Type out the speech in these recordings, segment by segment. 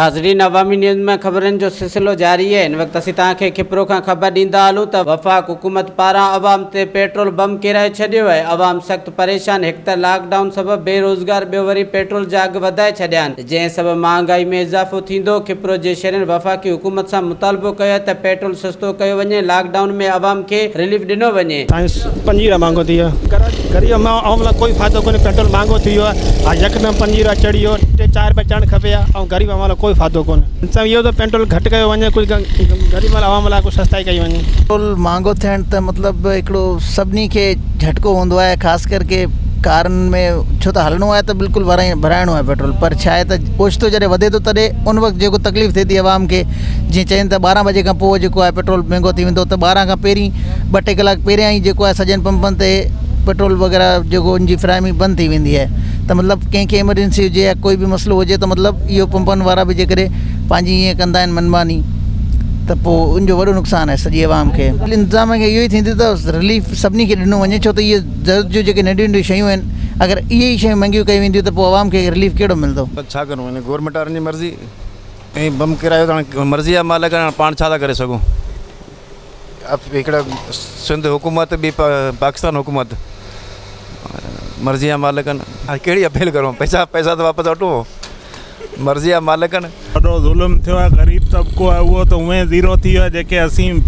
ناظرين عوامي نيوز ۾ خبرن جو سلسلو جاري آهي هن وقت اسين توهان کي کپرو کان خبر ڏيندا هلون ته وفاق حڪومت پاران عوام تي پيٽرول بم ڪيرائي ڇڏيو آهي عوام سخت پريشان هڪ ته لاڪ ڊائون سبب بي روزگار ٻيو وري پيٽرول جا اگهه وڌائي ڇڏيا آهن جنهن سبب مهانگائي ۾ اضافو ٿيندو کپرو جي شهرين وفاقي حڪومت سان مطالبو ڪيو آهي ته پيٽرول سستو ڪيو وڃي لاڪ ڊائون ۾ عوام کي رليف ڏنو وڃي. سائين پنجيرا مھانگو ٿي ويو غريب عوام لاء ڪوئي فائدو ڪونھي پيٽرول مھانگو ٿي ويو آھي يڪدم پنجيرا چڙھي ويو ٽي چار رپيا چڙھڻ کپي ھا ۽ غريب عوام لاء ڪوئي فائدو ڪونھي سائين اھو ته پيٽرول گھٽ ڪيو وڃي ڪجھ غريب عوام لاء ڪجھ سستائي ڪئي وڃي. پيٽرول مھانگو ٿيڻ ته مطلب ھڪڙو سڀني کي جھٽڪو ھوندو آھي خاص ڪر ڪي ڪارن ۾ ڇو ته ھلڻو آھي ته بلڪل ڀرائڻو آھي پيٽرول پر ڇا آھي ته اوچتو جڏھن وڌي ٿو تڏھن ان وقت جيڪو تڪليف ٿئي ٿي عوام کي جيئن چين ته ٻارهن بجي کان پوء جيڪو آهي پيٽرول مهنگو ٿي ويندو ته ٻارهن کان پهرين ٻه ٽي ڪلاڪ پهريان ئي جيڪو آهي سڄن پمپن تي پيٽرول وغيره جيڪو ان جي فراهمي بند ٿي ويندي آهي ته مطلب ڪنهن کي ايمرجنسي هجي يا ڪوئي به مسئلو هجي ته مطلب اهو پمپن وارا به جيڪڏهن پنهنجي ائين ڪندا آهن منماني ته پوء ان جو وڏو نقصان آهي سڄي عوام کي انتظاميا کي اهو ئي ٿيندو ته رليف سڀني کي ڏنو وڃي ڇو ته اهي ضرورت جون جيڪي ننڍيون ننڍيون شيون آهن اگر اهي ئي شيون مهنگيون ڪيون وينديون ته پوء عوام کي رليف ڪهڙو ملندو. ڇا ڪرون گورنمينٽ وارن جي مرضي. ائين بم ڪيرايو ته هاڻي مرضي جا مالڪ آهن پاڻ ڇا ٿا ڪري سگهون هڪڙا سنڌ حڪومت ٻي پاڪستان حڪومت مرضي جا مالڪ آهن هاڻي ڪهڙي اپيل ڪرون پئسا پئسا ته واپس وٺو مرضي جا مالڪ آهن. وڏو ظلم ٿيو آهي غريب طبقو آهي اهو ته هونئن زيرو ٿي ويو آهي جيڪي اسين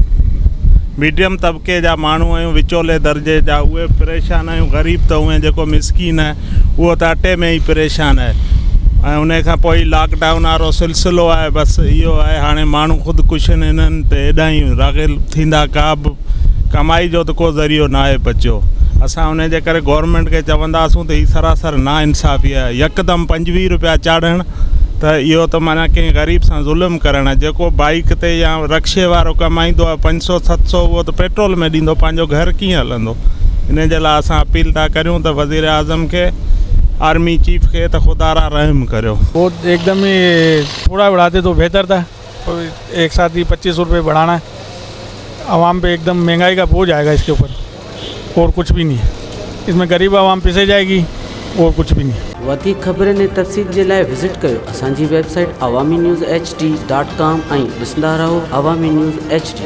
ميڊيم طبقي جا ماڻهو آهيون وچولي درجي جا اهي به پريشان آهيون غريب ته هونئن جيڪو مسڪين آهي اهو ته اٽي ۾ ئي پريشان آهي ۽ ان کان پوء لاڪ ڊائون وارو سلسلو آهي بس اهو آهي هاڻي ماڻهو خودڪشين انهن تي ايڏا ئي راغب ٿيندا ڪا به ڪمائي جو ته ڪو ذريعو ناهي بچيو اسان ان جي ڪري گورنمينٽ کي چونداسون ته هي سراسر نا انصافي آهي يڪدم پنجويهه روپيا چاڙهڻ ته اهو ته معنيٰ ڪنهن غريب سان ظلم ڪرڻ آهي جيڪو بائيڪ تي يا رڪشي وارو ڪمائيندو آهي پنج سو ست سو اهو ته پيٽرول ۾ ڏيندو پنهنجو گهر ڪيئن هلندو ان جي لاء اسان اپيل ٿا ڪريون ته وزير اعظم کي آرمي چيف کي ته خدا را رحم ڪريو. وہ ايڪدم هي ٿوڙا بڙهاتي تو بهتر ٿا ايڪ ساٿ هي پچيس روپي بڙهانا عوام پي ايڪدم مهنگائي کا بوجھ آئي گا اس ڪي اوپر اور ڪجھ بي نهي اس مين غريب عوام پسي جائي گي اور ڪجھ بي نهي. وڌيڪ خبرن ۽ تفصيل جي لاء وزٽ ڪيو اسان جي website Awami news H D dot com ۽ ڏسندا رهو عوامي نيوز ايڇ ڊي.